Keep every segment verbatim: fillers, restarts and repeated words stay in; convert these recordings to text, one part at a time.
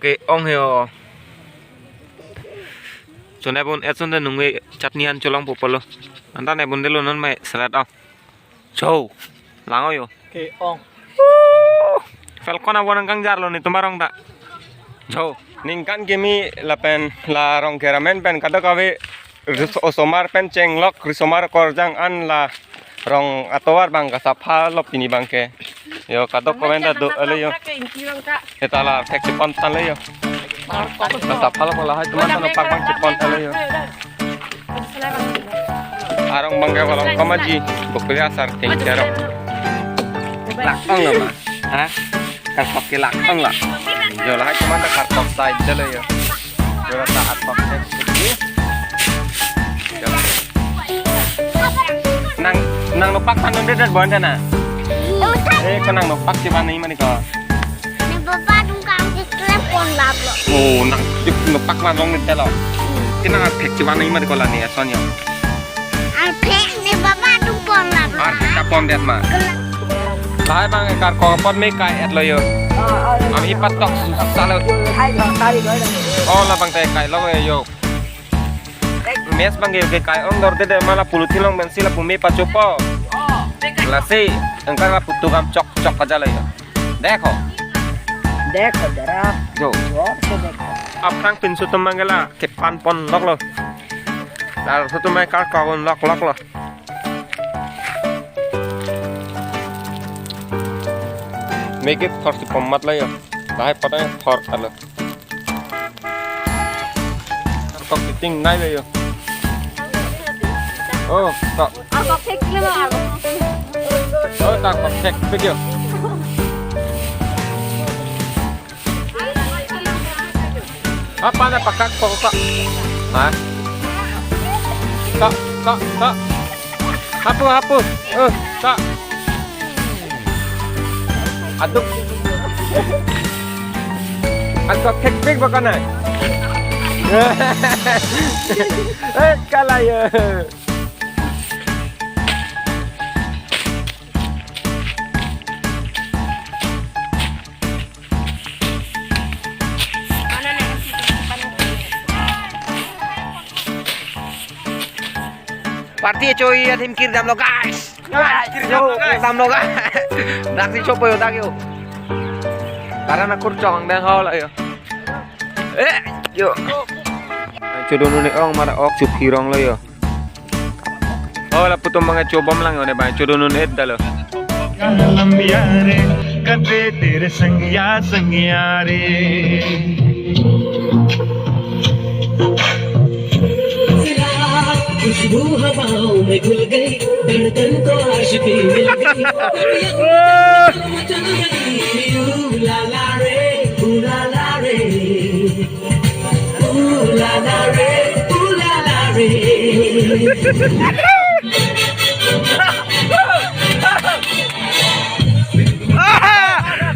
Ke-ong he o. Chonai bun et chonde nungve chutney an cholongpo pulo. Anta ne bun delo non mai salad ong. Cho. Lang-o yo. Ke-ong. Falcon abon nangkangjarlo netum arong ta. Cho. Ningkan kimi lapen la rong keramen pen kadokave ris-, osomar pen chenglok risomar korjang an la rong atovar abang kasaphalo pini abangke. Yo, kadokave ta do ale yo. Eta la phek chepon tanglo yo. Kasaphalo ko lahai atum an nopak abang chepon tanglo yo. Arong abangke kolong komaji, bukli asar tingki arong. Lak-ong lo ma? Ha? Kartok ke lak-ong lo. Yo, lahai atum an ta kartok side dolo yo. Yo, ta atok side. Yo. Nang, nang nopak panun det bon na. Eh, ko nang nopak si bani mani ko. Ne baba dungkang ke klepon laplo. Oh, nang nopak man long ni telo. Ke nang arphek si bani mani ko la ni ason yo. Arphek ne baba dungpon laplo. Arphek ta pon det ma. Lahai abang ekar ko pot me kai-etlo yo. Am ipat tok salo. Oh, la abang te kailo yo. Mess abangke ke kai-ong dorde de ma la polythene along pensi lapu me pachopo. Lasi, engkang lapu tukam chok chok aja la yo. Dekho. Dekho, dera. Jo. Jor se dekho. Aphrang pinso atum abangke la kepan pon loklo. Larso atum abang karkok un lok loklo. Make it thor si pom mat la yo. Lahai patang thor alo. Kok fitting nai le yo. Oh, kok. Ako kek le ma ako. Oh, ta kok kek pe yo. Apa na pakak kok kok? Ha? Kok, kok, kok. Hapu, hapu. Eh, ta. Aduk. Aduk kek pik bakan ai. Eh, kalah ya. Party choi adim kirdamlo, guys. Guys, kirdamlo, guys. Kirdamlo, guys. Daksi chopo yo, dak yo. Karena kurchong dang hol yo. Eh, yo. Chodon un-e ong mara ok chuphi ronglo yo. Oh, lapu atum abang chobom lang yo ne bang, chodon un-e dalo. Lambiya re, kate tere sangya sangya re. खुशबू हवाओं में घुल गई, धड़कन को आशिकी मिल गई। Ooh la la re, ooh la la re. Ooh la la re, ooh la la re. Ah,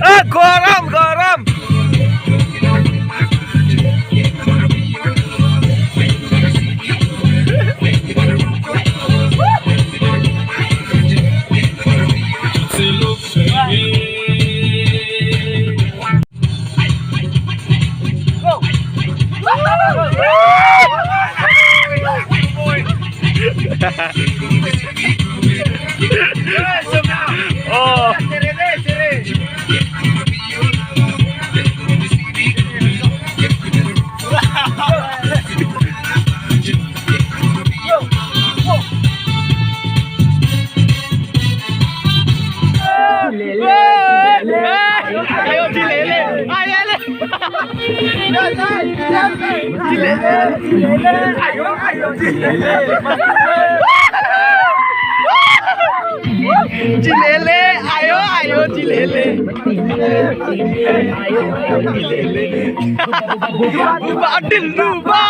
ah, garam, garam. Oh. Ayo, jilele. Ayo, le. Jilele. Jilele. Ayo, ayo, jilele. Jilele. Ayo, ayo, jilele. Buba adil, buba.